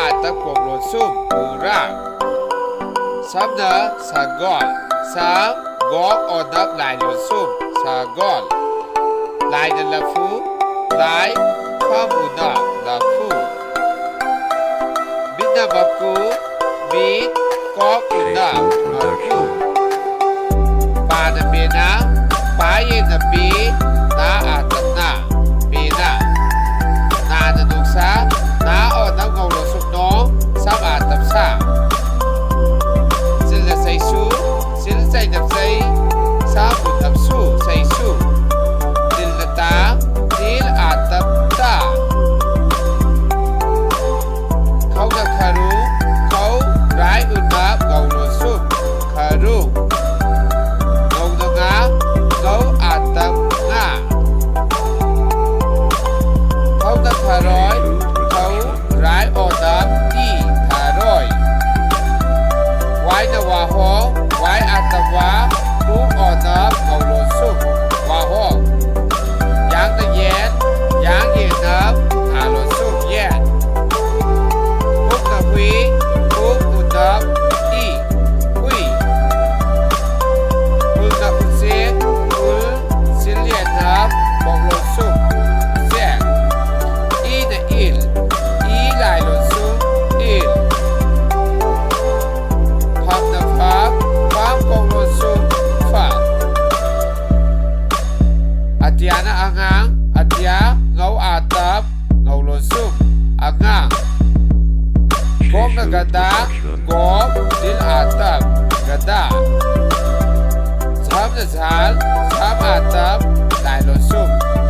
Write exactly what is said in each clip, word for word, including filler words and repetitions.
ꯑꯥꯇꯞ ꯀꯣꯛ ꯂꯣꯟꯁꯨꯝ ꯎꯔꯥ꯫ ꯁꯝꯅ ꯁꯒꯣꯜ꯫ ꯁꯝ ꯒꯣꯛ ꯑꯣꯅꯞ ꯂꯥꯏ ꯂꯣꯟꯁꯨꯝ ꯁꯒꯣꯜ꯫ ꯂꯥꯏꯅ ꯂꯐꯨ꯫ ꯂꯥꯏ ꯐꯝ ꯎꯅꯞ ꯂꯐꯨ꯫ ꯃꯤꯠꯅ ꯃꯀꯨ꯫ ꯃꯤꯠ ꯀꯣꯛ ꯎꯅꯞ ꯃꯀꯨ꯫ ꯄꯥꯅ ꯄꯦꯅ꯫ ꯄꯥ ꯌꯦꯅ ꯄꯤ꯫ ꯅꯥ ꯑꯥꯇꯞ ꯅ꯫ ꯄꯦꯅ꯫ ꯅꯥꯅ ꯅꯣꯡꯁꯥ꯫ ꯅꯥ ꯑꯣꯅꯞ ꯉꯧ ꯂꯣꯟꯁꯨꯝ ꯅꯣꯡ꯫ ꯁꯝ ꯑꯥꯇꯞ ꯁꯥ꯫ ꯆꯤꯜꯅ ꯆꯩꯁꯨ꯫ ꯆꯤꯜ ꯆꯩꯅꯞ ꯆꯩ꯫ ꯁꯝ ꯎꯅꯞ ꯁꯨ ꯆꯩꯁꯨ꯫ ꯇꯤꯜꯅ ꯇꯥ꯫ ꯇꯤꯜ ꯑꯥꯇꯞ ꯇꯥ꯫ ꯈꯧꯅ ꯈꯔꯨ꯫ ꯈꯧ ꯔꯥꯏ ꯎꯅꯞ ꯉꯧ ꯂꯣꯟꯁꯨꯝ ꯈꯔꯨ꯫ ꯉꯧꯅ ꯉꯥ꯫ ꯉꯧ ꯑꯥꯇꯞ ꯉꯥ꯫ ꯊꯧꯅ ꯊꯔꯣꯏ꯫ ꯊꯧ ꯔꯥꯏ ꯑꯣꯅꯞ ꯏ ꯊꯔꯣꯏ꯫ ꯋꯥꯏꯅ ꯋꯥꯍꯣꯡ꯫ ꯋꯥꯏ ꯑꯥꯇꯞ ꯋꯥ꯫ ꯎ ꯑꯣꯅꯞ ꯉꯧ ꯂꯣꯟꯁꯨꯝ ꯋꯥꯍꯣꯡ꯫ ꯌꯥꯡꯅ ꯌꯦꯟ꯫ ꯌꯥꯡ ꯌꯦꯅꯞ ꯊꯥ ꯂꯣꯟꯁꯨꯝ ꯌꯦꯟ꯫ ꯍꯨꯛꯅ ꯍꯨꯏ꯫ ꯍꯨꯛ ꯎꯅꯞ ꯏ ꯍꯨꯏ꯫ ꯎꯜꯅ ꯎꯆꯦꯛ꯫ ꯎꯜ ꯆꯤꯜ ꯌꯦꯅꯞ ꯀꯣꯛ ꯂꯣꯟꯁꯨꯝ ꯎꯆꯦꯛ꯫ ꯏꯅ ꯏꯜ꯫ ꯏ ꯂꯥꯏ ꯂꯣꯟꯁꯨꯝ ꯏꯜ꯫ ꯐꯝꯅ ꯐꯝ꯫ ꯐꯝ ꯀꯣꯛ ꯂꯣꯟꯁꯨꯝ ꯐꯝ꯫ ꯑꯇꯤꯌꯥꯅ ꯑꯉꯥꯡ꯫ ꯑꯇꯤꯌꯥ ꯉꯧ ꯑꯥꯇꯞ ꯉꯧ ꯂꯣꯟꯁꯨꯝ ꯑꯉꯥꯡ꯫ ꯒꯣꯛꯅ ꯒꯗꯥ꯫ ꯒꯣꯛ ꯗꯤꯜ ꯑꯥꯇꯞ ꯒꯗꯥ꯫ ꯁꯝꯅ ꯁꯥꯜ꯫ ꯁꯝ ꯑꯥꯇꯞ ꯂꯥꯏ ꯂꯣꯟꯁꯨꯝ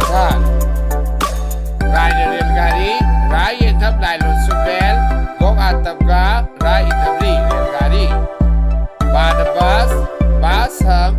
ꯁꯥꯜ꯫ ꯔꯥꯏꯅ ꯔꯦꯜ ꯒꯥꯔꯤ꯫ ꯔꯥꯏ ꯌꯦꯅꯞ ꯂꯥꯏ ꯂꯣꯟꯁꯨꯝ ꯔꯦꯜ꯫ ꯒꯣꯛ ꯑꯥꯇꯞ ꯒꯥ꯫ ꯔꯥꯏ ꯏꯅꯞ ꯔꯤ ꯔꯦꯜ ꯒꯥꯔꯤ꯫ ꯕꯥꯅ ꯕꯁ꯫ ꯕꯥ ꯁꯝ